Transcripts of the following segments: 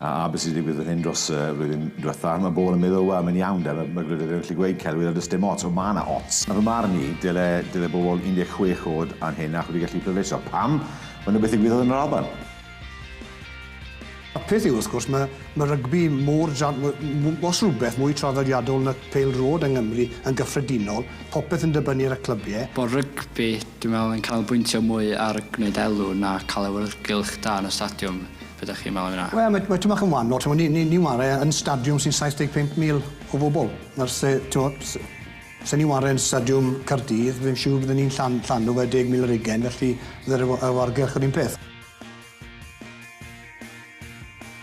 A, a beth sydd wedi digwydd fan hyn dros y flwyddyn diwetha, mae bobl yn meddwl, wel, mae'n iawn de, mae, mae gwleidyddion yn gallu gweud celwydd a does dim ots, ond mae yna ots. A fy marn i, dyle, dyle bobl 16 oed a'n hyn ac wedi gallu pleidleisio. Pam? Mae'n rhywbeth ddigwyddodd yn yr Alban. Y peth yw, wrth gwrs, mae, mae rygbi mor, os rhywbeth, mwy traddodiadol na pêl-droed yng Nghymru yn gyffredinol, popeth yn dibynnu ar y clybiau. Bod rygbi, dwi'n meddwl, yn canolbwyntio mwy ar gwneud elw na cael awyrgylch da yn y stadiwm. Be dach chi'n meddwl am hynna? Wel, mae, mae tipyn bach yn wahanol. T'mo' ni ni ni'n ware yn stadiwm sy'n 75,000 o bobl. Nawr se, t'mo', se se ni'n ware yn stadiwm Caerdydd, fi'n siŵr bydden ni'n llan, llanw fe 10,000 ar ugain, felly bydde'r aw- awyrgylch yr un peth.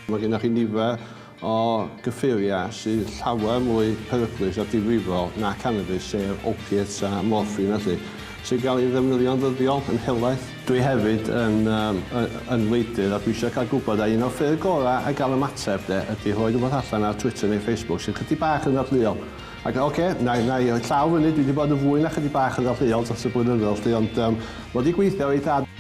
Mae gennych chi nifer o gyffuriau sydd llawer mwy peryglus a difrifol na cannabis, sef opiates a morphine felly, sy'n cael ei ddefnyddio'n ddyddiol yn helaeth. Dwi hefyd yn yym yn wleidydd a dwi eisiau cael gwybod a un o'r ffyrdd gorau i gael ymateb de ydy rhoi rhywbeth allan ar Twitter neu Facebook sy'n chydig bach yn ddadleuol. Ac ocê, wna i wna i roi llaw fyny, dwi 'di bod yn fwy na chydig bach yn ddadleuol dros y blynyddoedd 'lly ond yym ma' 'di gweithio reit dda.